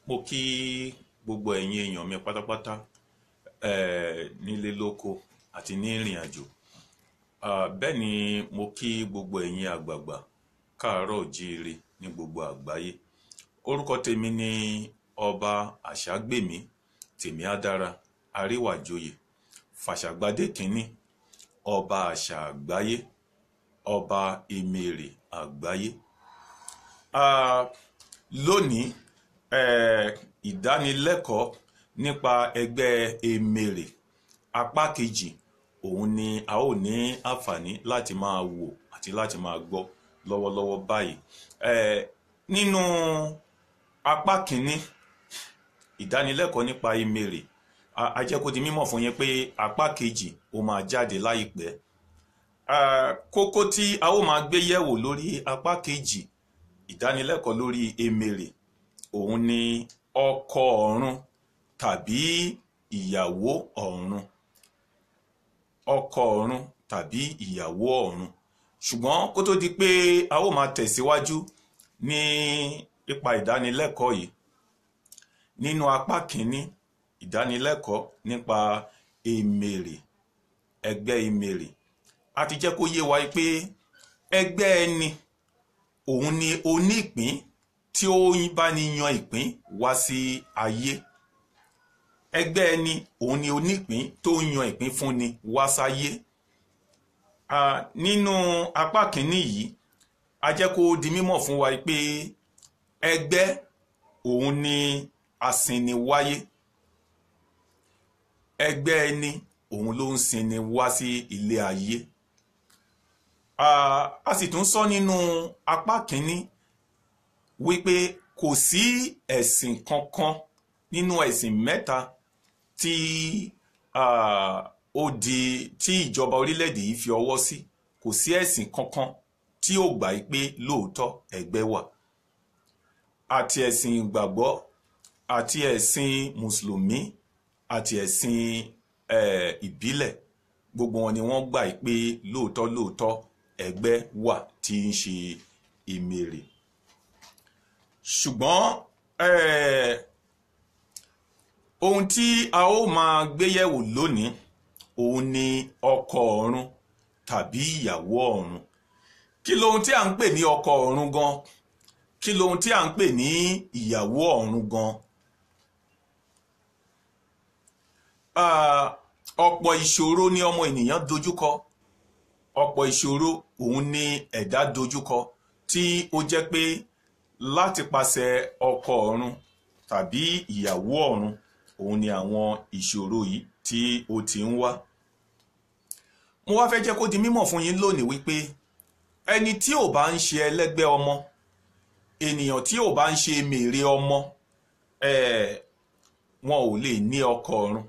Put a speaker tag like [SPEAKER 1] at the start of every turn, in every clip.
[SPEAKER 1] Mo kí gbogbo ẹ̀yin èèyàn mi pátápátá nílé lóko àti ní ìrìn àjò. Bẹ́ẹ̀ ni mo kí gbogbo ẹ̀yin àgbààgbà káàárọ̀ oòjíire ní gbogbo àgbáyé. Orúkọ tèmi ni Ọba Àṣàgbèmí Tèmíádára Aríwàjoyè Fàṣàgbádé kínní, Ọba Àṣà Àgbáyé, Ọba Èmèrè Àgbáyé. Lónìí, ìdánilẹ́kọ̀ọ́ nípa ẹgbẹ́ Èmèrè apá kejì òun ni a ó ní àǹfààní láti máa wò àti láti máa gbọ́ lọ́wọ́lọ́wọ́ báyìí. Nínú apá kínní ìdánilẹ́kọ̀ọ́ nípa Èmèrè, a jẹ́ kó di mímọ̀ fún yín pé apá kejì ó máa jáde láìpẹ́. Kókó tí a ó máa gbé yẹ̀wò lórí apá kejì ìdánilẹ́kọ̀ọ́ lórí Èmèrè òun ni ọkọ ọ̀run tàbí ìyàwó ọ̀run. Ọkọ ọ̀run tàbí ìyàwó ọ̀run. Ṣùgbọ́n kó tó di pé a ó máa tẹ̀síwájú ní ipa ìdánilẹ́kọ̀ọ́ yìí, nínú apá kínní ìdánilẹ́kọ̀ọ́ nípa Èmèrè, ẹgbẹ́ Èmèrè, a ti jẹ́ kó yé wa pé ẹgbẹ́ ẹni òun ni onípín tí ó bá ní yan ìpín wá sí ayé. Ẹgbẹ́ ẹni òun ni onípín tó yan ìpín fúnni wá sáyé. Nínú apá kínní yìí, a jẹ́ kó di mímọ̀ fún wa pé ẹgbẹ́ òun ni asiniwáyé. Ẹgbẹ́ ẹni òun ló ń sinni wá sí ilé ayé. A sì tún sọ nínú apá kínní wípé kò sí ẹ̀sìn kankan nínú ẹ̀sìn mẹ́ta tí ó di tí ìjọba orílẹ̀-èdè yìí fi ọwọ́ sí. Kò sí ẹ̀sìn kankan tí ó gbà pé lóòótọ́ ẹgbẹ́ wà. Àti ẹ̀sìn ìgbàgbọ́, àti ẹ̀sìn mùsùlùmí, àti ẹ̀sìn ìbílẹ̀, gbogbo wọn ni wọ́n gbà pé lóòótọ́ lóòótọ́ ẹgbẹ́ wà tí ń ṣe Èmèrè. Ṣùgbọ́n ohun tí a ó máa gbé yẹ̀wò lónìí òun ni ọkọ ọ̀run tàbí ìyàwó ọ̀run. Kí lohun tí à ń pè ní ọkọ ọ̀run gan? Kí lohun tí à ń pè ní ìyàwó ọ̀run gan? Ọ̀pọ̀ ìṣòro ni ọmọ ènìyàn dojúkọ. Ọ̀pọ̀ ìṣòro òun ni ẹ̀dá dojúkọ tí ó jẹ́ pé láti pàṣẹ ọkọ ọ̀run tàbí ìyàwó ọ̀run òun ni àwọn ìṣòro yìí tí ó ti ń wá. Mo wá fẹ́ jẹ́ kó di mímọ̀ fún yín lónìí wípé ẹni tí ò bá ń ṣe ẹlẹ́gbẹ́ ọmọ, ènìyàn tí ò bá ń ṣe mèrè ọmọ, wọn ò lè ní ọkọ ọ̀run.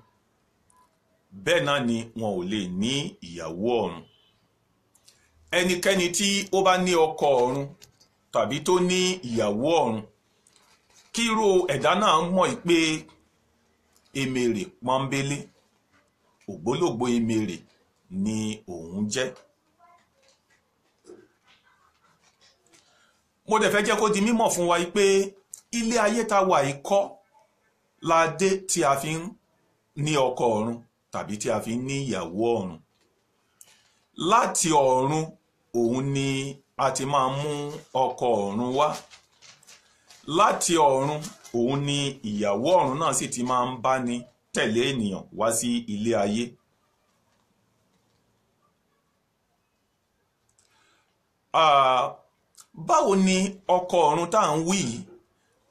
[SPEAKER 1] Bẹ́ẹ̀ náà ni wọn ò lè ní ìyàwó ọ̀run. Ẹnikẹ́ni tí ó bá ní ọkọ ọ̀run tàbí tó ní ìyàwó ọ̀run, kíró ẹ̀dá náà mọ̀ pé Èmèrè pọ́nbélé, ògbólógbòó Èmèrè ni òun jẹ́. Mo dẹ̀ fẹ́ jẹ́ kó di mímọ̀ fún wa pé ilé ayé ta wà yìí kọ́ la dé tí a fi ń ní ọkọ ọ̀run tàbí tí a fi ń ní ìyàwó ọ̀run. Láti ọ̀run òun ni a ti máa mú ọkọ ọ̀run wá. Láti ọ̀run òun ni ìyàwó ọ̀run náà sì ti máa ń bá ní tẹ̀lé ènìyàn wá sí ilé ayé. Báwo ni ọkọ ọ̀run tá à ń wí yìí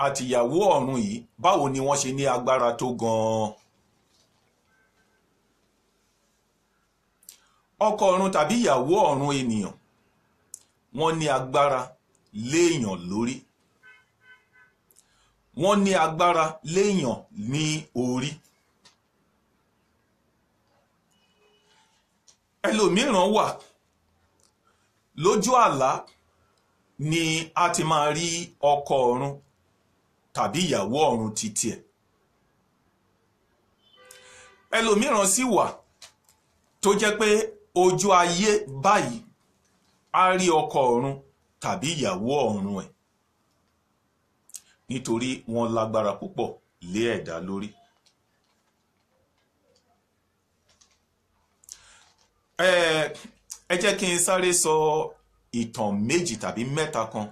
[SPEAKER 1] àti ìyàwó ọ̀run yìí, báwo ni wọ́n ṣe ní agbára tó gan-an? Ọkọ ọ̀run tàbí ìyàwó ọ̀run ènìyàn, wọ́n ní agbára léèyàn lórí. Wọ́n ní agbára léèyàn ní orí. Ẹlòmíràn wà lójú àlá ni a ti máa rí ọkọ ọ̀run tàbí ìyàwó ọ̀run titi ẹ̀. Ẹlòmíràn sì wà tó jẹ́ pé ojú ayé báyìí á rí ọkọ ọ̀run tàbí ìyàwó ọ̀run ẹ̀. nítorí wọ́n lágbára púpọ̀ lé ẹ̀dá lórí. Ẹ jẹ́ kí n sáré sọ ìtàn méjì tàbí mẹ́ta kan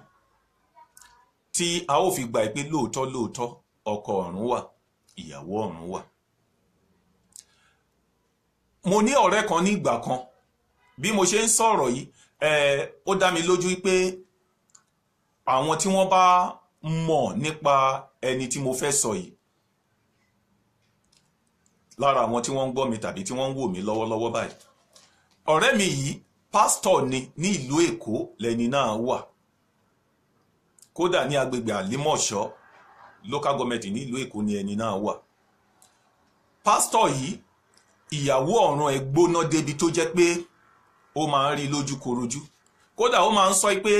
[SPEAKER 1] tí a ó fi gbà pé lóòótọ́ lóòótọ́ ọkọ ọ̀run wà, ìyàwó ọ̀run wà. Mo ní ọ̀rẹ́ kan ní ìgbà kan, bí mo ṣe ń sọ̀rọ̀ yìí, ó dá mi lójú pé àwọn tí wọ́n bá mọ̀ nípa ẹni tí mo fẹ́ sọ yìí, lára àwọn tí wọ́n ń gbọ́ mi tàbí tí wọ́n ń wò mí lọ́wọ́lọ́wọ́ báyìí. Ọ̀rẹ́ mi yìí pásítọ̀ ni ní ìlú Èkó lẹni náà wà, kódà ní agbègbè Àlímọ̀ṣọ́ local government ní ìlú Èkó ni ẹni náà wà. Pásítọ̀ yìí ìyàwó ọ̀run ẹ̀ gbóná débi tó jẹ́ pé ó máa ń rí lójúkorojú, kódà ó máa ń sọ pé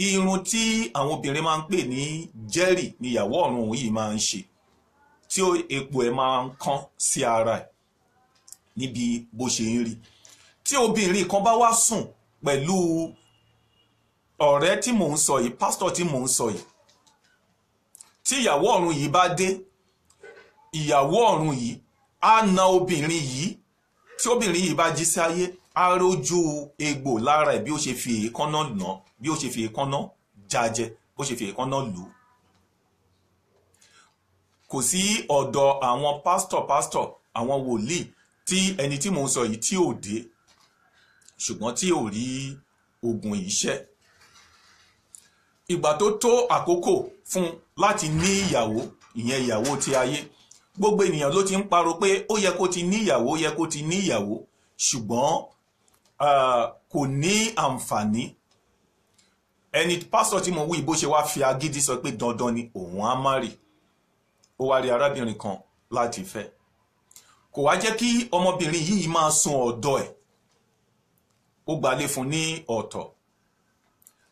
[SPEAKER 1] irun tí àwọn obìnrin máa ń pè ní jẹ́rì ni ìyàwó ọ̀run yìí máa ń ṣe, tí epo ẹ̀ máa ń kán sí ara ẹ̀ níbi bó ṣe ń rí. Tí obìnrin kan bá wá sùn pẹ̀lú ọ̀rẹ́ tí mò ń sọ yìí, pásítọ̀ tí mò ń sọ yìí, tí ìyàwó ọ̀run yìí bá dé, ìyàwó ọ̀run yìí á na obìnrin yìí. Tí obìnrin yìí bá jí sáyé, á rójú egbò lára ẹ̀ bí ó ṣe fi èékánná nà, bí ó ṣe fi èékánná jajẹ, bó ṣe fi èékánná lù ú. Kò sí ọ̀dọ̀ àwọn pásítọ̀ àwọn wòlíì tí ẹni tí mò ń sọ yìí tí ò dé, ṣùgbọ́n tí ò rí ogun yìí ṣẹ́. Ìgbà tó tó àkókò fún láti ní ìyàwó, ìyẹn ìyàwó ti ayé, gbogbo ènìyàn ló ti ń parọ́ pé ó yẹ kó ti ní ìyàwó, ó yẹ kó ti ní ìyàwó, ṣùgbọ́n kò ní àǹfààní. Ẹni pásítọ̀ tí mo wí bó ṣe wá fi agídí sọ pé dandan ni òun á má rì, ó wá rí arábìnrin kan láti fẹ́. Kò wá jẹ́ kí ọmọbìnrin yìí máa sun ọ̀dọ̀ ẹ̀, ó gbalé fún ní ọ̀tọ̀.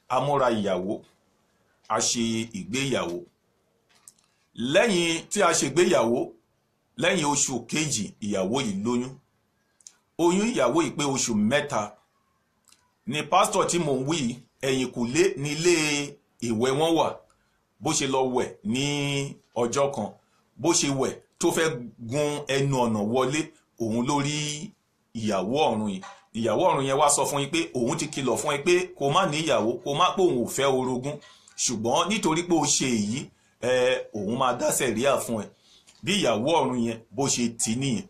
[SPEAKER 1] A múra ìyàwó, a ṣe ìgbéyàwó. Lẹ́yìn tí a ṣègbéyàwó, lẹ́yìn oṣù kejì ìyàwó yìí lóyún. Oyún ìyàwó yìí pé oṣù 3 ni pásítọ̀ tí mò ń wí ẹ̀yìnkùlé nílé ìwẹ̀ wọn wà. Bó ṣe lọ wẹ̀ ní ọjọ́ kan, bó ṣe wẹ̀ tó fẹ́ gun ẹnu ọ̀nà wọlé, òun ló rí ìyàwó ọ̀run yìí. Ìyàwó ọ̀run yẹn wá sọ fún yín pé òun ti kìlọ̀ fún yín pé kó má ní ìyàwó, kó má pé òun ò fẹ́ orogún, ṣùgbọ́n nítorí pé ó ṣe èyí, òun máa dá sẹ̀ríà fún ẹ. Bí ìyàwó ọ̀run yẹn bó ṣe tì nìyẹn.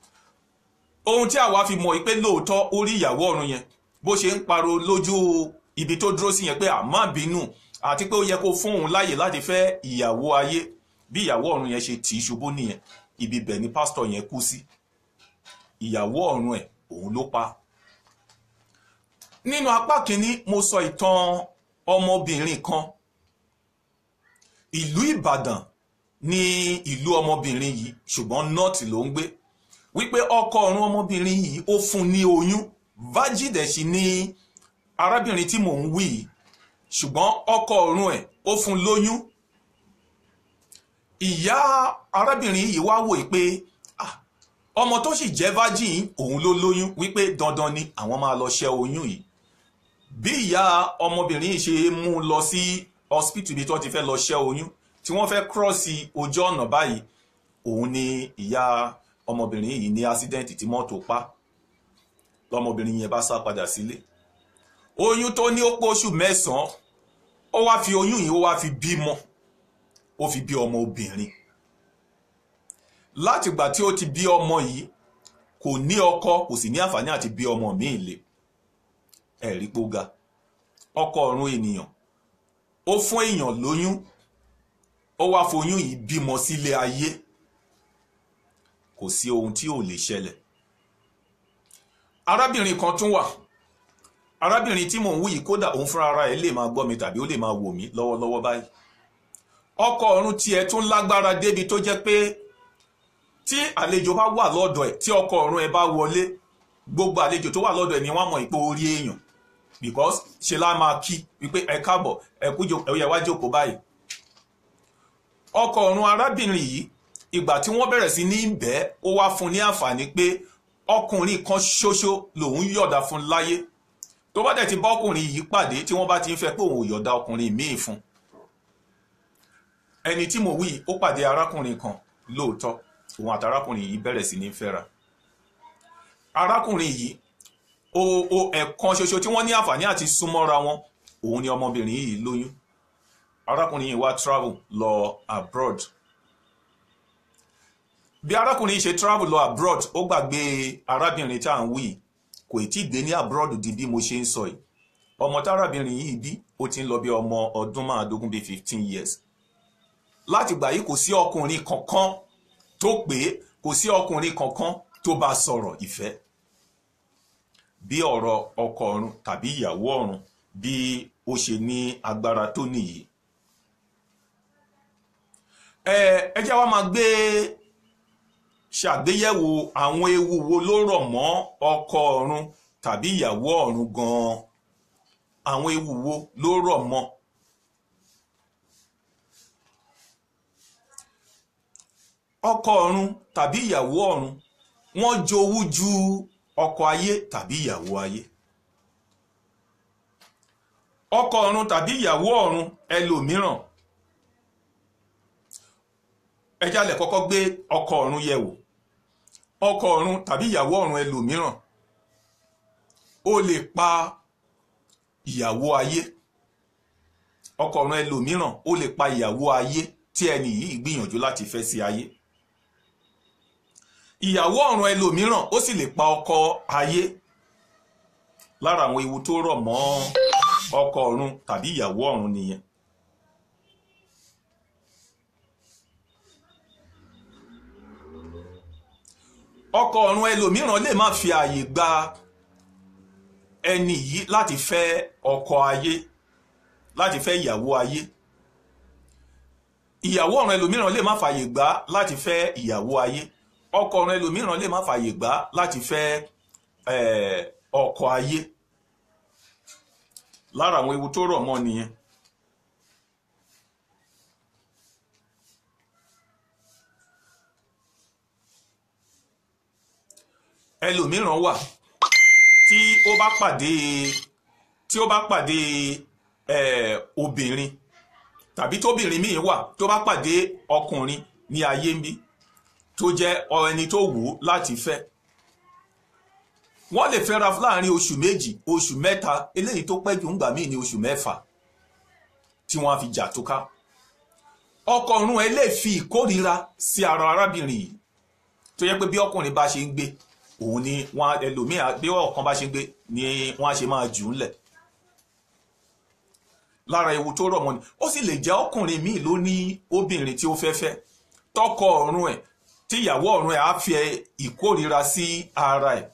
[SPEAKER 1] Ohun tí àwa fi mọ̀ pé lóòótọ́ ó rí ìyàwó ọ̀run yẹn, bó ṣe ń pariwo lójú ibi tó dúró sí yẹn pé àmọ́ bínú, àti pé ó yẹ kó fún òun láàyè láti fẹ́ ìyàwó ayé. Bí ìyàwó ọ̀run yẹn ṣe tì í ṣubú nìyẹn. Ibi bẹ̀ ni pásítọ̀ yẹn kú sí. Ìyàwó ọ̀run ẹ̀ òun ló pa. Nínú apá kìíní mo sọ ìtàn ọmọbìnrin kan. Ìlú Ìbàdàn ní ìlú ọmọbìnrin yìí, ṣùgbọ́n north ló ń gbé. Wípé ọkọ ọ̀run ọmọbìnrin yìí ó fún ní oyún, virgin dẹ̀ sì ni arábìnrin tí mò ń wí yìí, ṣùgbọ́n ọkọ ọ̀run ẹ̀ ó fún lóyún. Ìyá arábìnrin yìí wá wò pé ọmọ tó sì jẹ́ virgin òun ló lóyún, wípé dandan ni àwọn máa lọ ṣẹ́ oyún yìí. Bí ìyá ọmọbìnrin yìí ṣe mú un lọ sí hospital ibi tó ti fẹ́ lọ ṣẹ́ oyún, tí wọ́n fẹ́ kírọ́ọ̀sì ojú ọ̀nà báyìí, òun ni ìyá ọmọbìnrin yìí ní accident tí mọ́tò pa. Lọmọbìnrin yẹn bá sá padà sílé. Oyún tó ní ó pé oṣù 9, ó wá fi oyún yìí ó wá fi bímọ, ó fi bí ọmọ obìnrin. Látìgbà tí ó ti bí ọmọ yìí, kò ní ọkọ, kò sì ní àǹfààní àti bí ọmọ míì lé. Ẹ̀rí pó ga. Ọkọ ọ̀run ènìyàn ó fún èèyàn lóyún, ó wá foyún yìí bímọ sílé ayé. Kò sí ohun tí ò lè ṣẹlẹ̀. Arábìnrin kan tún wà. Arábìnrin tí mò ń wí yìí, kódà òun fúnra ara ẹ̀ lè máa gbọ́ mi tàbí ó lè máa wò mí lọ́wọ́lọ́wọ́ báyìí. Ọkọ ọ̀run tiẹ̀ tún lágbára débi tó jẹ́ pé tí àlejò bá wà lọ́dọ̀ ẹ̀, tí ọkọ ọ̀run ẹ̀ bá wọlé, gbogbo àlejò tó wà lọ́dọ̀ ẹ̀ ni wọ́n mọ̀ pé ó rí èèyàn, because ṣe lá máa kí wípé ẹ káàbọ̀, ẹ kú ẹ wá jókòó báyìí. Ọkọ ọ̀run arábìnrin yìí, ìgbà tí wọ́n bẹ̀rẹ̀ sí ní bẹ́ẹ̀, ó wá fún ní àǹfààní pé ọkùnrin kan ṣoṣo lòun yọ̀dà fún láyé. Tó bá dẹ̀ ti bá ọkùnrin yìí pàdé, tí wọ́n bá ti ń fẹ́ pé òun ò yọ̀dà ọkùnrin míì fún. Ẹni tí mo wí ó pàdé arákùnrin kan lóòótọ́, òun àti arákùnrin yìí bẹ̀rẹ̀ sí ní fẹ́ra. Arákùnrin yìí o ẹ̀kan ṣoṣo tí wọ́n ní àǹfààní àti súnmọ́ra wọn, òun ni ọmọbìnrin yìí lóyún. Arákùnrin yìí wá travel lọ abroad. Bí arákùnrin yìí ṣe travel lọ abroad, ó gbàgbé arábìnrin tá à ń wí, kò tí ì dé ní abroad di bí mo ṣe ń sọ yìí. Ọmọ tárábìnrin yìí bí ó ti ń lọ bí ọmọ ọdún 15, bí 15 years. Láti gbà yìí kò sí ọkùnrin kankan tó pè é, kò sí ọkùnrin kankan tó bá sọ̀rọ̀ ìfẹ́. Bí ọ̀rọ̀ ọkọ ọ̀run tàbí ìyàwó ọ̀run bí ó ṣe ní agbára tó nìyí. Ẹ jẹ́ wá máa gbé ṣàgbéyẹ̀wò àwọn ewu wo ló rọ̀ mọ́ ọkọ ọ̀run tàbí ìyàwó ọ̀run gan-an. Àwọn ewu wo ló rọ̀ mọ́? Ọkọ ọ̀run tàbí ìyàwó ọ̀run wọ́n jowú ju ọkọ ayé tàbí ìyàwó ayé. Ọkọ ọ̀run tàbí ìyàwó ọ̀run ẹlòmíràn, ẹ jálẹ̀ kọ́kọ́ gbé ọkọ ọ̀run yẹ̀ wò. Ọkọ ọ̀run tàbí ìyàwó ọ̀run ẹlòmíràn ó lè pa ìyàwó ayé. Ọkọ ọ̀run ẹlòmíràn ó lè pa ìyàwó ayé tí ẹni yìí gbìyànjú láti fẹ́ sí ayé. Ìyàwó ọ̀run ẹlòmíràn ó sì lè pa ọkọ ayé. Lára àwọn ewu tó rọ̀ mọ́ ọkọ ọ̀run tàbí ìyàwó ọ̀run nìyẹn. Ọkọ ọ̀run ẹlòmíràn lè má fi ààyè gba ẹni yìí láti fẹ́ ọkọ ayé, láti fẹ́ ìyàwó ayé. Ìyàwó ọ̀run ẹlòmíràn lè má fààyè gbà láti fẹ́ ìyàwó ayé. Ọkọ ọ̀run ẹlòmíràn lè má fààyè gbà láti fẹ́ ọkọ ayé. Lára àwọn ewu tó rọ̀ mọ́ nìyẹn. Ẹlòmíràn wà tí ó bá pàdé obìnrin tàbí tóbìnrin míì wà tó bá pàdé ọkùnrin ní ayé ń bí tó jẹ́ ẹni tó wù ú láti fẹ́. Wọ́n lè fẹ́ra láàrin oṣù 2, oṣù 3, eléyìí tó pẹ́ jù ńgbà míì ní oṣù 6 tí wọ́n á fi jà túká. Ọkọ ọ̀run ẹ lè fi ìkórira sí ara arábìnrin yìí tó yẹ pé bí ọkùnrin bá ṣe ń gbé òun ni wọn ẹlòmíì, bí ọ̀kan bá ṣe ń gbé ni wọ́n á ṣe máa jù ú lẹ̀. Lára ewu tó rọ̀ mọ́ ni. Ó sì lè jẹ́ ọkùnrin míì ló ní obìnrin tí ó fẹ́ fẹ́, tọkọ ọ̀run ẹ̀ tí ìyàwó ọ̀run ẹ̀ á fi ìkórira sí ara ẹ̀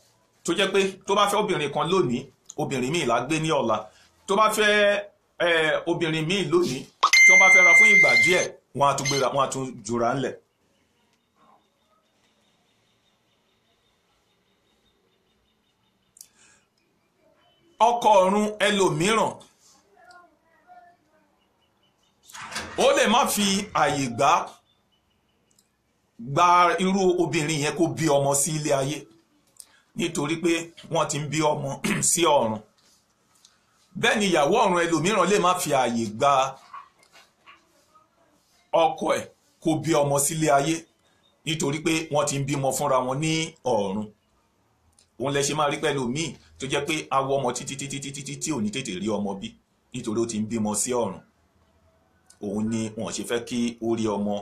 [SPEAKER 1] tó jẹ́ pé tó bá fẹ́ obìnrin kan lónìí, obìnrin míì lá gbé ní ọ̀la. Tó bá fẹ́ obìnrin míì lónìí, tí wọ́n bá fẹ́ ra fún ìgbà díẹ̀, wọ́n á tún gbéra, wọ́n á tún jura ńlẹ̀. Ọkọ ọ̀run ẹlòmíràn ó lè má fi àyè gba irú obìnrin yẹn kó bí ọmọ sí ilé ayé, nítorí pé wọ́n ti ń bí ọmọ sí ọ̀run. Bẹ́ẹ̀ ni ìyàwó ọ̀run ẹlòmíràn lè má fi àyè gba ọkọ ẹ̀ kó bí ọmọ sílé ayé, nítorí pé wọ́n ti ń bímọ fúnra wọn ní ọ̀run. Òun lẹ ṣe máa rí pẹ̀lú míì tó jẹ́ pé awọ ọmọ títí títí títí tí ò ní tètè rí ọmọ bí, nítorí ó ti ń bímọ sí ọ̀run. Òun ni wọ́n ṣe fẹ́ kí ó rí ọmọ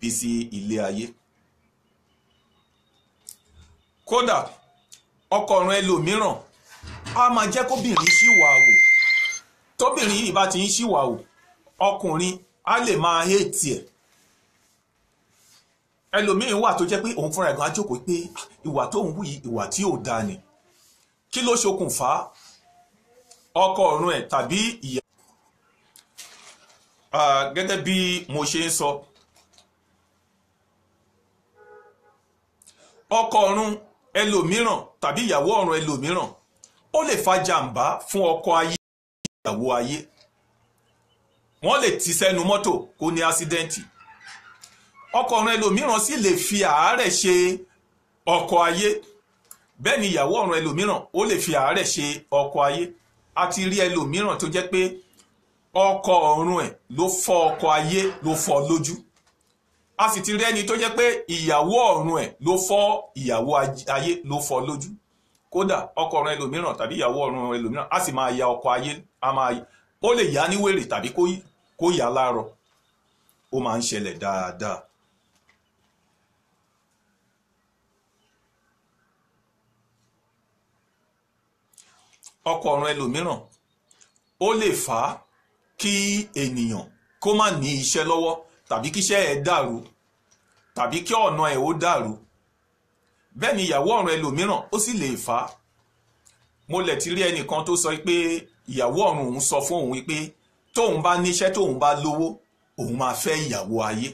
[SPEAKER 1] bí sí ilé ayé. Kódà ọkọ ọ̀run ẹlòmíràn á máa jẹ́ kóbìnrin ṣìwàwò. Tóbìnrin yìí bá ti ń ṣìwàwò, ọkùnrin á lè máa hétì ẹ̀. Ẹlòmíràn wà tó jẹ́ pé òun fúnra ẹ̀ gan á jókòó pé ìwà tó ń wù yìí ìwà tí ò dáa ni. Kí ló ṣokùnfà ọkọ ọ̀run ẹ̀ tàbí ìyá? Gẹ́gẹ́ bí mo ṣe ń sọ, ọkọ ọ̀run ẹlòmíràn tàbí ìyàwó ọ̀run ẹlòmíràn ó lè fa jàǹbá fún ọkọ ayé, ìyàwó ayé. Wọ́n lè ti sẹ́nu mọ́tò kó ní ásídẹ́ǹtì. Ọkọ ọ̀run ẹlòmíràn sì lè fi àárẹ̀ ṣe ọkọ ayé. Bẹ́ẹ̀ ni ìyàwó ọ̀run ẹlòmíràn ó lè fi àárẹ̀ ṣe ọkọ ayé. A ti rí ẹlòmíràn tó jẹ́ pé Ọkọ ọ̀run ẹ̀ ló fọ́ ọkọ ayé, ló fọ́ lójú. A sì ti rí ẹni tó jẹ́ pé ìyàwó ọ̀run ẹ̀ ló fọ́ ìyàwó ayé, ló fọ́ lójú. Kódà ọkọ ọ̀run ẹlòmíràn tàbí ìyàwó ọ̀run ẹlòmíràn á sì máa ya ọkọ ayé, ó lè yá ní wèrè tàbí kó yá láàárọ̀. Ó máa ń ṣẹlẹ̀ dáadáa. Ọkọ ọ̀run ẹlòmíràn ó lè fà á kí ènìyàn kó má ní iṣẹ́ lọ́wọ́, tàbí kí iṣẹ́ ẹ̀ dàrú, tàbí kí ọ̀nà ẹ̀ ó dàrú. Bẹ́ẹ̀ ni ìyàwó ọ̀run ẹlòmíràn ó sì lè fà á. Mo lẹ̀ ti rí ẹnìkan tó sọ pé ìyàwó ọ̀run òun sọ fún òun pé tóun bá níṣẹ́, tóun bá lówó, òun máa fẹ́ ìyàwó ayé.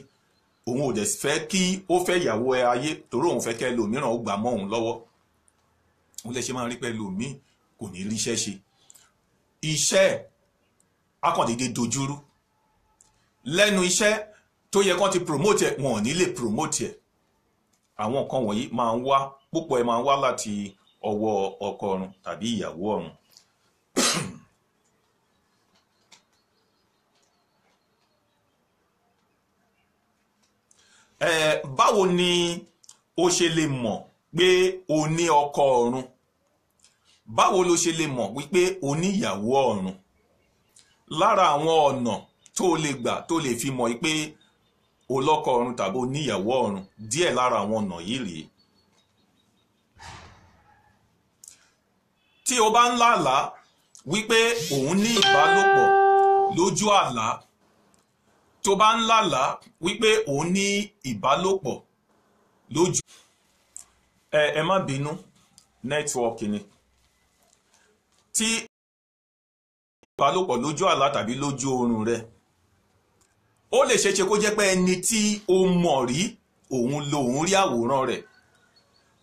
[SPEAKER 1] Òun ò dẹ̀ fẹ́ kí ó fẹ́ ìyàwó ayé torí òun fẹ́ kẹ́ ẹlòmíràn ó gbà mọ́ òun lọ́wọ́. Òun lè ṣe máa rí pé ẹlòmíì kò ní ríṣẹ́ ṣe. Iṣẹ́ akọ̀dédé dojúrú. Lẹ́nu iṣẹ́ tó yẹ kán ti promote ẹ̀, wọn ò ní lè promote ẹ̀. Àwọn nǹkan wọ̀nyí máa ń wá, púpọ̀ ẹ̀ máa ń wá láti ọwọ́ ọkọ ọ̀run tàbí ìyàwó ọ̀run. Báwo ni o ṣe lè mọ̀ pé o ní ọkọ ọ̀run? Báwo lo ṣe lè mọ̀ wípé o ní ìyàwó ọ̀run? Lára àwọn ọ̀nà tó lè gbà tó lè fi mọ̀ pé o lọ́kọ ọ̀run tàbí o ní ìyàwó ọ̀run, díẹ̀ lára àwọn ọ̀nà yìí rèé. Tí o bá ń lálàá wípé òun ní ìbálòpọ̀ lójú àlá, tó bá ń lálàá wípé òun ní ìbálòpọ̀ lójú. Ẹ má bínú, nẹ́tíwọ́ọ̀kì ni. Tí ìbálòpọ̀ lójú àlá tàbí lójú oorun rẹ, ó lè ṣeéṣe kó jẹ́ pé ẹni tí o mọ̀ rí òun lòun rí àwòrán rẹ̀.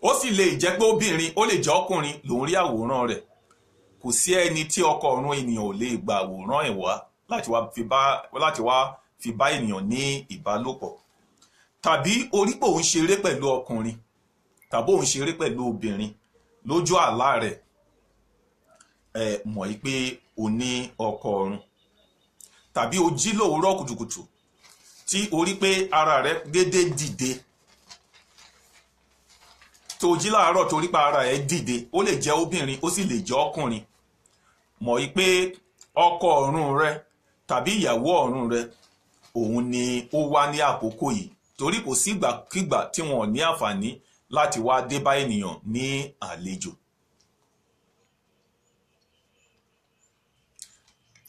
[SPEAKER 1] Ó sì lè jẹ́ pé obìnrin, ó lè jẹ́ ọkùnrin lòun rí àwòrán rẹ̀. Kò sí ẹni tí ọkọ ọ̀run ènìyàn ò lè gba àwòrán ẹ̀ wá láti wá fi bá ènìyàn ní ìbálòpọ̀. Tàbí orí pé òun ṣeré pẹ̀lú ọkùnrin tàbí òun ṣeré pẹ̀lú obìnrin lójú àlá rẹ̀, ẹ mọ̀ yí pé o ní ọkọ ọ̀run. Tàbí o jí lówùúrọ̀ kùtùkùtù tí o rí pé ara rẹ dédé dìde. Tó jí láàárọ̀ tó rí pé ara ẹ dìde, ó lè jẹ́ obìnrin, ó sì lè jẹ́ ọkùnrin. Mọ̀ yí pé ọkọ ọ̀run rẹ tàbí ìyàwó ọ̀run rẹ òun ni ó wá ní àkókò yìí, torí kò sí ìgbàkígbà tí wọn ò ní àǹfààní láti wá dé bá ènìyàn ní àlejò.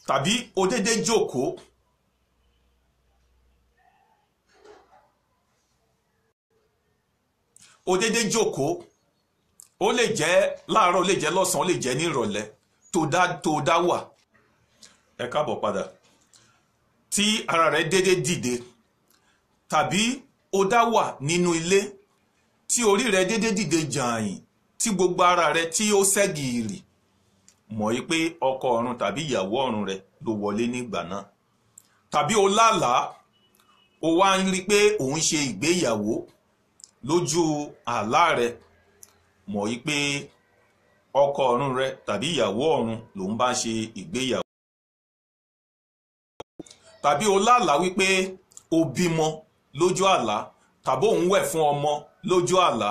[SPEAKER 1] Tàbí o dédé jókòó ó lè jẹ́ láàárọ̀, ó lè jẹ́ lọ́sàn-án, ó lè jẹ́ ní ìrọ̀lẹ́, tó dá wà. Ẹ káàbọ̀ padà. Tí ara rẹ dédé dìde, tàbí o dá wà nínú ilé tí orí rẹ dédé dìde jàǹyìn, tí gbogbo ara rẹ tí ó ṣẹ́gìrì, mọ̀ yí pé ọkọ ọ̀run tàbí ìyàwó ọ̀run rẹ ló wọlé nígbà náà. Tàbí o lálàá, o wá ń rí pé òun ṣe ìgbéyàwó lójú àlá rẹ, mọ̀ yí pé ọkọ ọ̀run rẹ tàbí ìyàwó ọ̀run lòun bá ṣe ìgbéyàwó. Tàbí o lálàá wípé o bímọ lójú àlá, tàbí òun wẹ̀ fún ọmọ lójú àlá,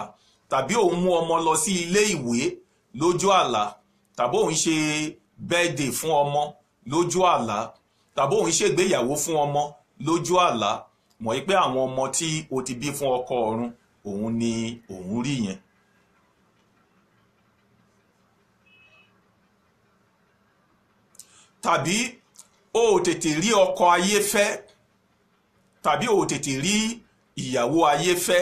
[SPEAKER 1] tàbí òun mú ọmọ lọ sí ilé ìwé lójú àlá, tàbí òun ṣe birthday fún ọmọ lójú àlá, tàbí òun ṣègbéyàwó fún ọmọ lójú àlá, mọ̀ pé àwọn ọmọ tí o ti bí fún ọkọ ọ̀run òun ni òun rí yẹn. Tàbí o ò tètè rí ọkọ ayé fẹ́, tàbí o ò tètè rí ìyàwó ayé fẹ́.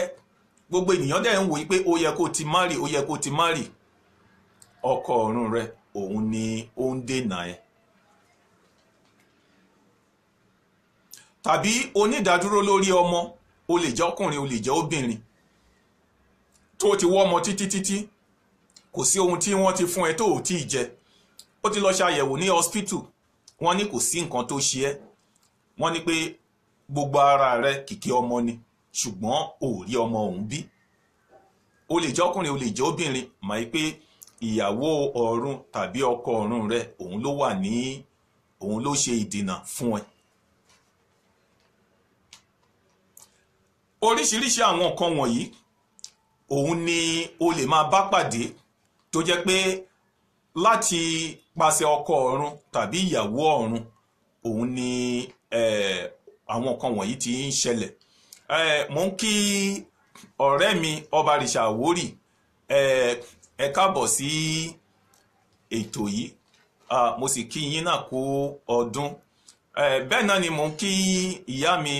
[SPEAKER 1] Gbogbo ènìyàn dẹ̀ ń wòye pé ó yẹ kó ti marry, ó yẹ kó ti marry. Ọkọ ọ̀run rẹ òun ni ó ń dènà ẹ. Tàbí onídàádúró lórí ọmọ, o lè jẹ́ ọkùnrin, o lè jẹ́ obìnrin, tó ti wọ́ ọmọ títí títí, kò sí ohun tí wọ́n ti fún ẹ tó ò tí ì jẹ. Ó ti lọ ṣàyẹ̀wò ní hospital, wọ́n ní kò sí nǹkan tó ṣe ẹ́, wọ́n ní pé gbogbo ara rẹ kìkì ọmọ ni, ṣùgbọ́n ò rí ọmọ òun bí. O lè jẹ́ ọkùnrin, o lè jẹ́ obìnrin, mọ̀ pé ìyàwó ọ̀run tàbí ọkọ ọ̀run rẹ òun ló wà ní òun ló ṣe ìdènà fún ẹ. Oríṣiríṣi àwọn nǹkan wọ̀nyí òun ni o lè máa bá pàdé tó jẹ́ pé láti pàṣẹ ọkọ ọ̀run tàbí ìyàwó ọ̀run òun ni àwọn nǹkan wọ̀nyí ti ń ṣẹlẹ̀. Mo ń kí ọ̀rẹ́ mi ọba rìṣà Àwórì, ẹ káàbọ̀ sí ètò yìí, mo sì kí yín náà kú ọdún. Bẹ́ẹ̀ náà ni mo ń kí ìyá mi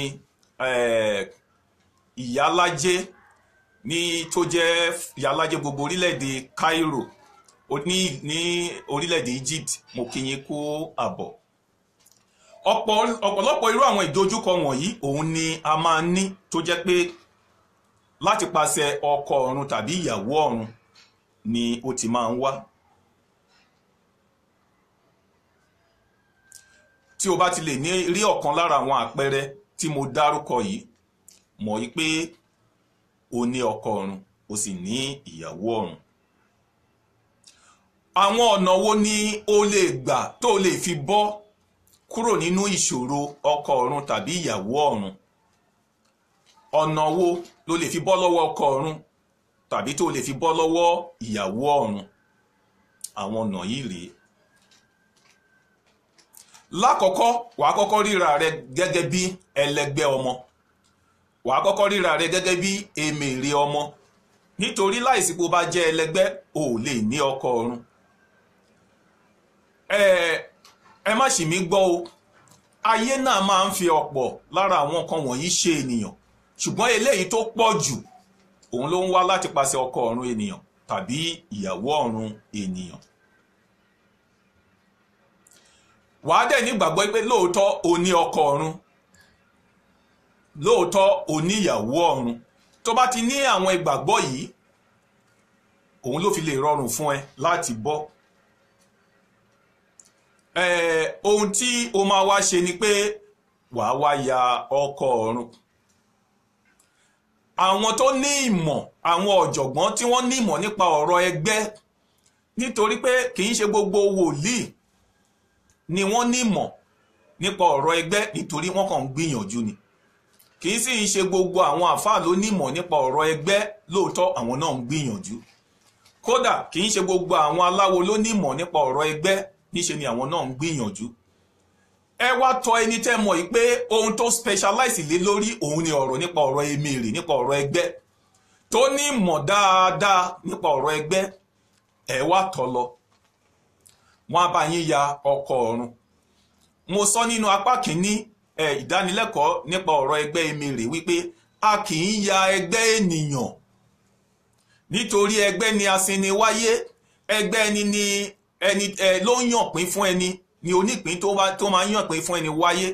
[SPEAKER 1] ìyálájé ní tó jẹ́ ìyálájé gbogbo orílẹ̀-èdè Cairo ní orílẹ̀-èdè Egypt, mo kí yín kú àbọ̀. Ọ̀pọ̀lọpọ̀ irú àwọn ìdojúkọ wọ̀nyí òun ni a máa ní tó jẹ́ pé láti pàṣẹ ọkọ ọ̀run tàbí ìyàwó ọ̀run ni ó ti máa ń wá. Tí o bá ti lè ní rí ọ̀kan lára àwọn àpẹẹrẹ tí mo dárúkọ yìí, mọ̀ yí pé o ní ọkọ ọ̀run o sì ní ìyàwó ọ̀run. Àwọn ọ̀nà wo ni o lè gbà tó lè fi bọ́ kúrò nínú ìṣòro ọkọ ọ̀run tàbí ìyàwó ọ̀run? Ọ̀nà wo ló lè fi bọ́ lọ́wọ́ ọkọ ọ̀run tàbí tó lè fi bọ́ lọ́wọ́ ìyàwó ọ̀run? Àwọn ọ̀nà yìí rèé. Lákọ̀ọ́kọ́, wàá kọ́kọ́ ríra rẹ gẹ́gẹ́ bí ẹlẹgbẹ́ ọmọ, wàá kọ́kọ́ ríra rẹ gẹ́gẹ́ bí èmèrè ọmọ, nítorí láìsí pé o bá jẹ́ ẹlẹgbẹ́ o ò lè ní ọkọ ọ̀run. Ẹ má ṣì mí gbọ́ o, ayé náà máa ń fi ọ̀pọ̀ lára àwọn nǹkan wọ̀nyí ṣe ènìyàn, ṣùgbọ́n eléyìí tó pọ̀ jù òun ló ń wá láti pàṣẹ ọkọ ọ̀run ènìyàn tàbí ìyàwó ọ̀run ènìyàn. Wàá dẹ̀ nígbàgbọ́ pé lóòótọ́ o ní ọkọ ọ̀run, lóòótọ́ o ní ìyàwó ọ̀run. Tó bá ti ní àwọn ìgbàgbọ́ yìí, òun ló fi lè rọrùn fún ẹ láti bọ́. Ohun tí o máa wá ṣe ni pé wàá wá ya ọkọ ọ̀run. Àwọn tó ní ìmọ̀, àwọn ọ̀jọ̀gbọ́n tí wọ́n ní ìmọ̀ nípa ọ̀rọ̀ ẹgbẹ́, nítorí pé kì í ṣe gbogbo wòlíì ni wọ́n ní ìmọ̀ nípa ọ̀rọ̀ ẹgbẹ́, nítorí wọ́n kàn ń gbìyànjú ni. Kì í sì í ṣe gbogbo àwọn àfáà ló ní ìmọ̀ nípa ọ̀rọ̀ ẹgbẹ́, lóòótọ́ àwọn náà ń gbìyànjú. Kódà kì í ṣe gbogbo àwọn aláwo ló ní ìmọ̀ nípa ọ̀rọ̀ ẹgbẹ́, níṣe ni àwọn náà ń gbìyànjú. Ẹ wá tọ̀ ẹni tẹ́ mọ̀ yìí pé ohun tó specialize lé lórí òun ni ọ̀rọ̀ nípa ọ̀rọ̀ emèrè, nípa ọ̀rọ̀ ẹgbẹ́, tó ní ìmọ̀ dáadáa nípa ọ̀rọ̀ ẹgbẹ́, ẹ wá tọ̀ lọ. Wọ́n á bá yín ya ọkọ ọ̀run. Mo sọ nínú apá kìíní ìdánilẹ́kọ̀ọ́ nípa ọ̀rọ̀ ẹgbẹ́ emèrè wípé a kì í ya ẹgbẹ́ ènìyàn, nítorí ẹgbẹ́ ni asiniwáyé, ẹgbẹ́ ẹni ni ẹni ló ń yàn pín fún ẹni, ni onípín tó máa ń yàn pín fún ẹni wáyé.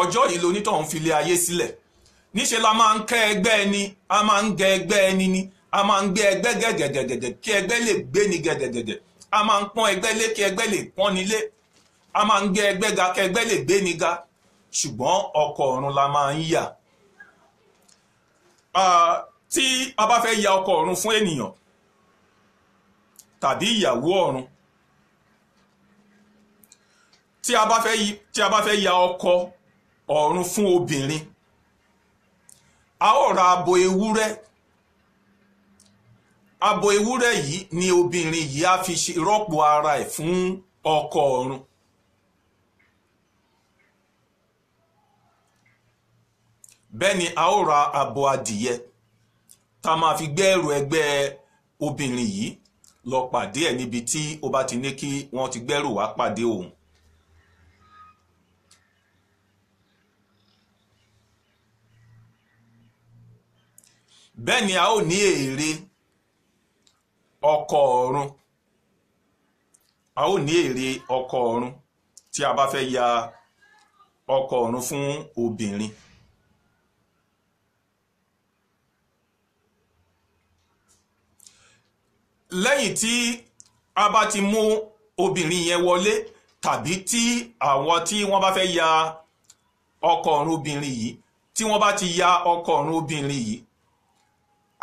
[SPEAKER 1] Ọjọ́ yìí lonítọ̀hún fi lé ayé sílẹ̀. Níṣe la máa ń kẹ́ ẹgbẹ́ ẹni, a máa ń gẹ ẹgbẹ́ ẹni ni, a máa ń gbé ẹgbẹ́ gẹ̀gẹ̀gẹ̀gẹ̀ kí ẹgbẹ́ lè gbé ni gẹ̀gẹ̀gẹ̀gẹ̀, a máa ń pọ́n ẹgbẹ́ lé kí ẹgbẹ́ lè pọ́n ni lé, a máa ń gbé ẹgbẹ́ ga kí ẹgbẹ́ lè gbé ni ga. Ṣùgbọ́n ọkọ ọ̀run la máa ń yà. Tí a bá fẹ́ ya ọkọ ọ̀run fún ènìyàn tàbí ìyàwó ọ̀run, tí a bá fẹ́ ya ọkọ ọ̀run fún obìnrin, a ó ra abo ewúrẹ́. Abo ewúrẹ́ yìí ni obìnrin yìí á fi rọ́pò ara ẹ̀ fún ọkọ ọ̀run. Bẹ́ẹ̀ ni a ó ra abo adìyẹ tá a máa fi gbé ẹrù ẹgbẹ́ obìnrin yìí lọ pàdé ẹ̀ níbi tí ó bá ti ní kí wọ́n ti gbẹ́rù wá pàdé òun. Bẹ́ẹ̀ ni a ó ní èrè ọkọ ọ̀run, a ó ní èrè ọkọ ọ̀run tí a bá fẹ́ ya ọkọ ọ̀run fún obìnrin. Lẹ́yìn tí a bá ti mú obìnrin yẹn wọlé, tàbí tí àwọn tí wọ́n bá fẹ́ ya ọkọ ọ̀run obìnrin yìí, tí wọ́n bá ti ya ọkọ ọ̀run obìnrin yìí,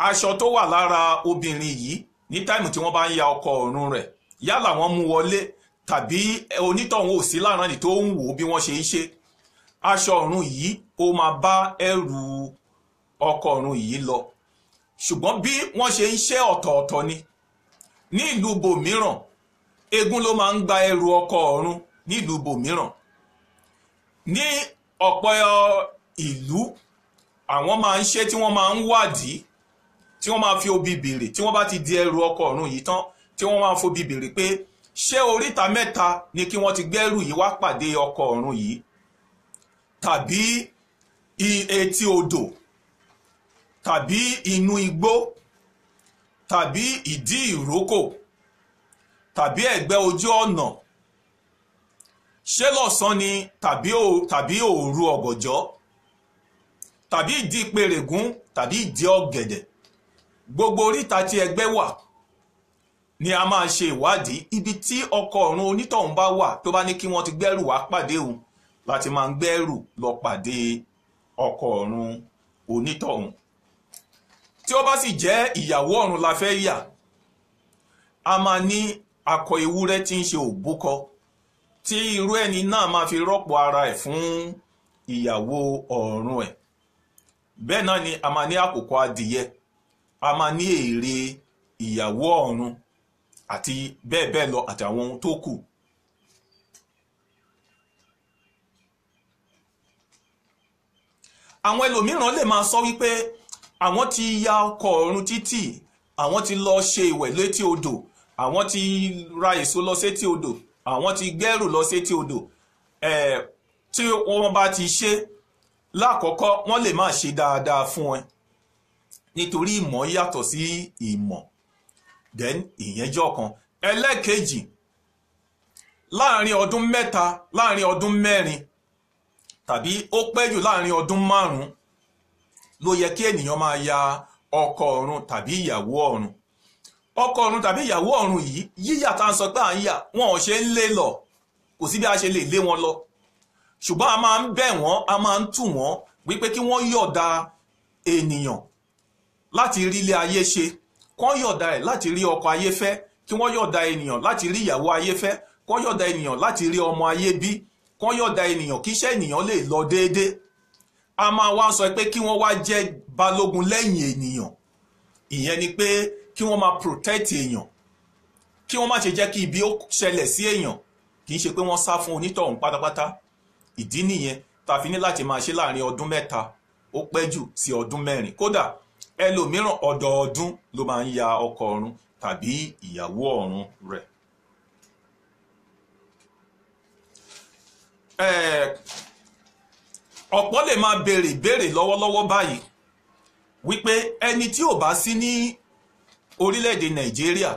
[SPEAKER 1] aṣọ tó wà lára obìnrin yìí Ní táìmù tí wọ́n bá ń ya ọkọ ọ̀run rẹ̀, yálà wọ́n mú wọlé tàbí onítọ̀hún ò sí láàrin tó ń wò bí wọ́n ṣe ń ṣe, aṣọ ọ̀run yìí ó máa bá ẹrù ọkọ ọ̀run yìí lọ. Ṣùgbọ́n bí wọ́n ṣe ń ṣe ọ̀tọ̀ọ̀tọ̀ ni. Ní ìlú bòmíràn, eégún ló máa ń gba ẹrù ọkọ ọ̀run ní ìlú bòmíràn. Ní ọ̀pọ̀ ìlú, àwọn máa ń ṣe tí wọ́n máa ń wádìí, tí wọ́n máa fi obì béèrè, tí wọ́n bá ti di ẹrù ọkọ ọ̀run yìí tán, tí wọ́n máa fobi béèrè pé ṣé oríta mẹ́ta ni kí wọ́n ti gbẹ́rù yìí wá pàdé ọkọ ọ̀run yìí, tàbí etí odò, tàbí inú igbó, tàbí ìdí ìrókò, tàbí ẹ̀gbẹ́ ojú ọ̀nà, ṣé lọ́sàn ni tàbí òru ọ̀gànjọ́, tàbí ìdí pèrègún, tàbí ìdí ọ̀gẹ̀dẹ̀. Gbogbo oríta tí ẹgbẹ́ wà ni a máa ṣe ìwádìí ibi tí ọkọ ọ̀run onítọ̀hún bá wà tó bá ní kí wọ́n ti gbẹ́rù wá pàdé òun, láti máa ń gbẹ́rù lọ pàdé ọkọ ọ̀run onítọ̀hún. Tí ó bá sì jẹ́ ìyàwó ọ̀run la fẹ́ yà, a máa ní akọ ewúrẹ́ tí ń ṣe òbúkọ, tí irú ẹni náà máa fi rọ́pò ara ẹ̀ fún ìyàwó ọ̀run ẹ̀. Bẹ́ẹ̀ náà ni a máa ní àkùkọ adìyẹ, a máa ní èrè ìyàwó ọ̀run àti bẹ́ẹ̀ bẹ́ẹ̀ lọ àti àwọn ohun tó kù. Àwọn ẹlòmíràn lè máa sọ wípé àwọn ti ya ọkọ ọ̀run títì, àwọn ti lọ ṣe ìwẹ̀ létí odò, àwọn ti ra èso lọ sétí odò, àwọn ti gbẹ́rù lọ sétí odò. Tí wọ́n bá ti ṣe lákọ̀ọ́kọ́, wọ́n lè má ṣe dáadáa fún ẹ, nítorí ìmọ̀ yàtọ̀ sí ìmọ̀. Then ìyẹn jẹ́ ọ̀kan. Ẹlẹ́ẹ̀kejì, láàrin ọdún mẹ́ta, láàrin ọdún mẹ́rin, tàbí ó pẹ́ jù láàrin ọdún márùn-ún ló yẹ kí ènìyàn máa ya ọkọ ọ̀run tàbí ìyàwó ọ̀run. Ọkọ ọ̀run tàbí ìyàwó ọ̀run yìí, yíyà tá à ń sọ pé à ń yà, wọn ò ṣe ń lé lọ, kò sí bí a ṣe lè lé wọn lọ. Ṣùgbọ́n a máa ń bẹ̀ wọ́n, a máa ń tù wọ́n wípé kí wọ́n yọ̀ọ̀da ènìyàn láti rí ilé ayé ṣe, kí wọ́n yọ̀ọ̀da ẹ̀ láti rí ọkọ ayé fẹ́, kí wọ́n yọ̀ọ̀da ènìyàn láti rí ìyàwó ayé fẹ́, kí wọ́n yọ̀ọ̀da ènìyàn láti rí ọmọ ayé bí, kí wọ́n yọ̀ọ̀da ènìyàn kí iṣẹ́ ènìyàn lè lọ déédé. A máa wá sọ pé kí wọ́n wá jẹ́ balógun lẹ́yìn ènìyàn. Ìyẹn ni pé kí wọ́n máa protect èèyàn, kí wọ́n má ṣe jẹ́ kí ibi ó ṣẹlẹ̀ sí èèyàn. Kì í ṣe pé wọ́n sá fún onítọ̀hún pátápátá. Ìdí nìyẹn tá fi ní láti máa ṣe láàrin ọdún mẹ́ta, ó pẹ́ jù sí ọdún mẹ́rin. Kódà ẹlòmíràn ọdọọdún ló máa ń ya ọkọ ọ̀run tàbí ìyàwó ọ̀run rẹ̀. Ọ̀pọ̀ lè máa béèrè ìbéèrè lọ́wọ́lọ́wọ́ báyìí wípé ẹni tí ò bá sí ní orílẹ̀-èdè Nàìjíríà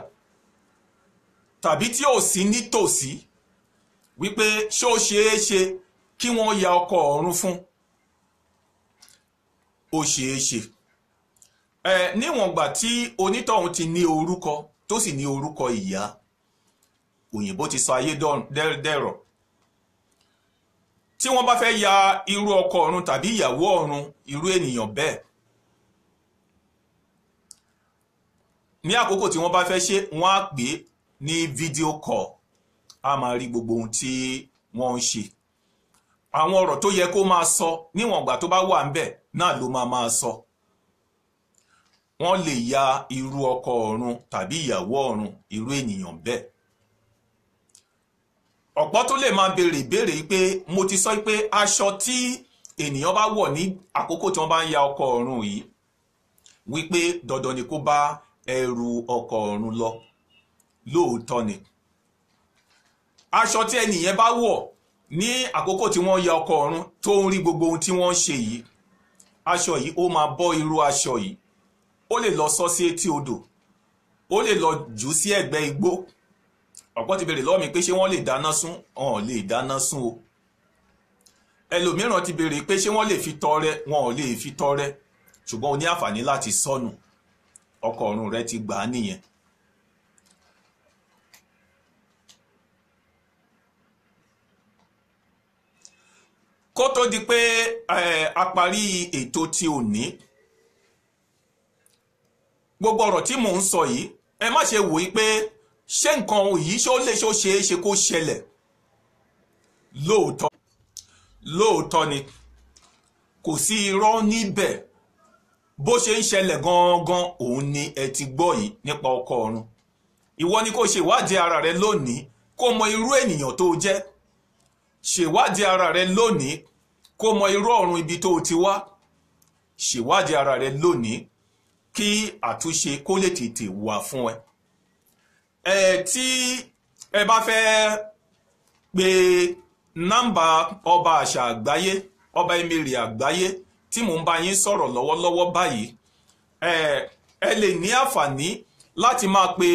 [SPEAKER 1] tàbí tí ò sí nítòsí, wípé ṣó ṣeé ṣe kí wọ́n ya ọkọ ọ̀run fún? Ó ṣeé ṣe. Níwọ̀n ìgbà tí onítọ̀hún ti ní orúkọ tó sì ní orúkọ ìyá, òyìnbó ti sọ ayé dẹ̀rọ̀. Tí wọ́n bá fẹ́ ya irú ọkọ ọ̀run tàbí ìyàwó ọ̀run irú ènìyàn bẹ́ẹ̀, ní àkókò tí wọ́n bá fẹ́ ṣe, wọ́n á pè é ní fídíò call, a máa rí gbogbo ohun tí wọ́n ń ṣe. Àwọn ọ̀rọ̀ tó yẹ kó máa sọ níwọ̀n ìgbà tó bá wà ńbẹ̀ náà ló máa máa sọ. Wọ́n lè ya irú ọkọ ọ̀run tàbí ìyàwó ọ̀run irú ènìyàn bẹ́ẹ̀. Ọ̀pọ̀ tó lè máa béèrè ìbéèrè pé mo ti sọ pé aṣọ tí ènìyàn bá wọ̀ ní àkókò tí wọ́n bá ń ya ọkọ ọ̀run yìí, wípé dandan ni kó bá ẹrù ọkọ ọ̀run lọ. Lóòótọ́ ni. Aṣọ tí ẹnìyẹn bá wọ̀ ní àkókò tí wọ́n ya ọkọ ọ̀run tó ń rí gbogbo ohun tí wọ́n ń ṣe yìí, aṣọ yìí ó máa bọ́ irú aṣọ yìí, ó lè lọ sọ sí etí odò, ó lè lọ jù sí ẹ̀gbẹ́ igbó. Ọ̀pọ̀ ti béèrè lọ́wọ́ mi pé ṣé wọ́n lè dáná sun? Wọn ò lè dáná sun o. Ẹlòmíràn ti béèrè pé ṣé wọ́n lè fi tọrẹ? Wọn ò lè fi tọrẹ. Ṣùgbọ́n o ní àǹfààní láti sọnù. Ọkọ ọ̀run rẹ ti gbà á nìyẹn. Kó tó di pé a parí ètò tí òní, gbogbo ọ̀rọ̀ tí mò ń sọ yìí Ẹ má ṣe wòye pé ṣé nǹkan yìí ṣó lè ṣó ṣeé ṣe kó ṣẹlẹ̀. Lóòótọ́ lóòótọ́ ni, kò sí irọ́ níbẹ̀. Bó ṣe ń ṣẹlẹ̀ gangan òun ni ẹ ti gbọ́ yìí nípa ọkọ ọ̀run. Ìwọ ni kó ṣèwádìí ara rẹ lónìí, kó mọ irú ènìyàn tó jẹ́. Ṣèwádìí ara rẹ lónìí, kó mọ irú ọ̀run ibi tó ti wá. Ṣèwádìí ara rẹ lónìí kí àtúnṣe kó lè tètè wà fún ẹ. Ẹ tí ẹ bá fẹ́ pe nọ́mbà ọba àṣà àgbáyé, ọba emèrè àgbáyé tí mò ń bá yín sọ̀rọ̀ lọ́wọ́lọ́wọ́ báyìí, ẹ lè ní àǹfààní láti máa pe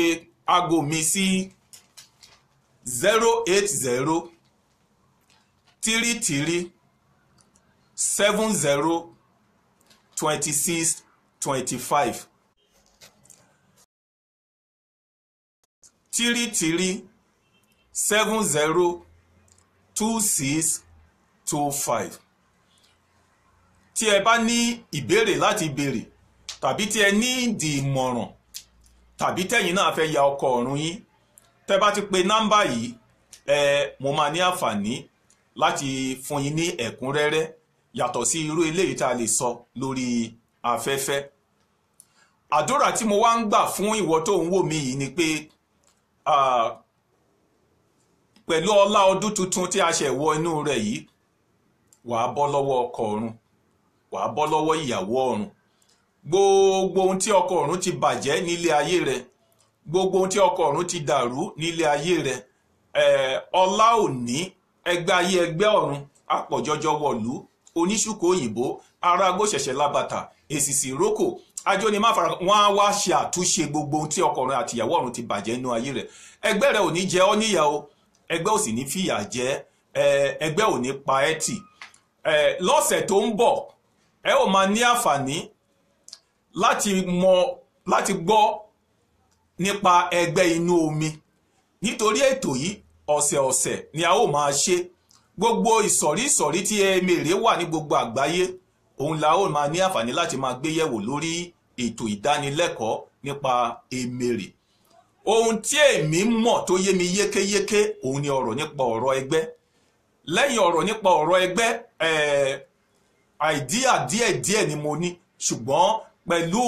[SPEAKER 1] aago mi sí 080 33 70 26 25, 33 70 26 25. Tí ẹ bá ní ìbéèrè láti béèrè, tàbí tí ẹ ní ìdí ìmọ̀ràn, tàbí tẹ̀yin náà fẹ́ ya ọkọ ọ̀run yín, tẹ́ bá ti pe nọ́mbà yìí, mo máa ní àǹfààní láti fún yín ní ẹ̀kúnrẹ́rẹ́ yàtọ̀ sí irú eléyìí tá a lè sọ lórí afẹ́fẹ́. Àdúrà tí mo wá ń gbà fún ìwọ tó ń wò mí yìí ni pé pẹ̀lú ọlá ọdún tuntun tí a ṣẹ̀ wọ inú rẹ̀ yìí, wàá bọ́ lọ́wọ́ ọkọ ọ̀run, wàá bọ́ lọ́wọ́ ìyàwó ọ̀run. Gbogbo ohun tí ọkọ ọ̀run ti bàjẹ́ nílé ayé rẹ, gbogbo ohun tí ọkọ ọ̀run ti dàrú nílé ayé rẹ, ọlá òní ẹgbẹ́ ayé ẹgbẹ́ ọ̀run apọ̀jọjọ wọ̀lú oníṣùkò òyìnbó arágbó ṣẹ̀ṣẹ̀ lábàtà èsìsì rókò ajóni má fara wọn á wá ṣe àtúnṣe gbogbo ohun tí ọkọ ọ̀run àti ìyàwó ọ̀run ti bàjẹ́ nínú ayé rẹ. Ẹgbẹ́ rẹ ò ní jẹ ọ́ níyà o, ẹgbẹ́ ò sì ní fìyà jẹ, ẹgbẹ́ ò ní pa ẹ́ tì. Lọ́sẹ̀ tó ń bọ̀ ẹ ó máa ní àǹfààní láti mọ̀, láti gbọ́ nípa ẹgbẹ́ inú omi, nítorí ètò yìí ọ̀sẹ̀ọ̀sẹ̀ ni a ó máa ṣe. Gbogbo ìsọ̀rí ìsọ̀rí tí emèrè wà ní gbogbo àgbáyé, òun la ó máa ní àǹfààní láti máa gbé yẹ̀wò lórí ètò ìdánilẹ́kọ̀ọ́ nípa emèrè. Ohun tí èmi mọ̀ tó yé mi yékéyéké òun ni ọ̀rọ̀ nípa ọ̀rọ̀ ẹgbẹ́. Lẹ́yìn ọ̀rọ̀ nípa ọ̀rọ̀ ẹgbẹ́, àìdíà díẹ̀díẹ̀ ni mo ní, ṣùgbọ́n pẹ̀lú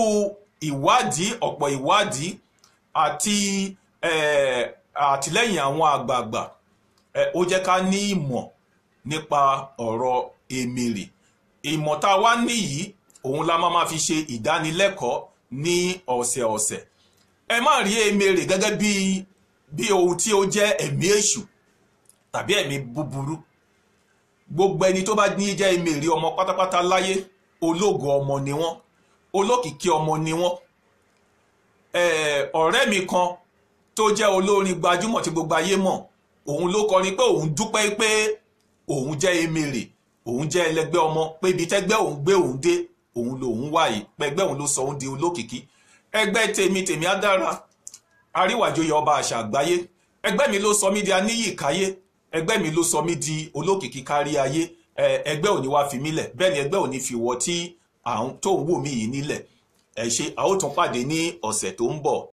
[SPEAKER 1] ìwádìí, ọ̀pọ̀ ìwádìí àti àtìlẹ́yìn àwọn àgbààgbà, ó jẹ́ ká ní ìmọ̀ nípa ọ̀rọ̀ emèrè. Ìmọ̀ tá a wá ní yìí òun la máa fi ṣe ìdánilẹ́kọ̀ọ́ ní ọ̀sẹ̀ọ̀sẹ̀. Ẹ má rí emèrè gẹ́gẹ́ bí ohun tí ó jẹ́ ẹ̀mí èṣù tàbí ẹ̀mí búburú. Gbogbo ẹni tó bá ní jẹ́ emèrè ọmọ pátápátá láyé, ológo ọmọ ni wọ́n, olókìkí ọmọ ni wọ́n. Ọ̀rẹ́ mi kan tó jẹ́ olórin gbajúmọ̀ tí gbogbo ayé mọ̀, òun ló kọrin pé òun dúpẹ́ pé òun jẹ́ emèrè, òun jẹ́ ẹlẹgbẹ́ ọmọ, pé ibi tẹ́gbẹ́ òun gbé òun dé òun lòun wà yìí, pẹ̀gbẹ́ òun ló sọ òun di olókìkí. Ẹgbẹ́ tèmi tèmi á dára, àríwájòyè ọba àṣà àgbáyé, ẹgbẹ́ mi ló sọ mí di aníyìkáyé, ẹgbẹ́ mi ló sọ mí di olókìkí kárí ayé. Ẹgbẹ́ ò ní wá fi mí lẹ̀, bẹ́ẹ̀ ni ẹgbẹ́ ò ní fi wọ́ tí tó ń wò mí yìí nílẹ̀. Ẹ ṣé, a ó tún pàdé ní ọ̀sẹ̀ tó ń bọ̀.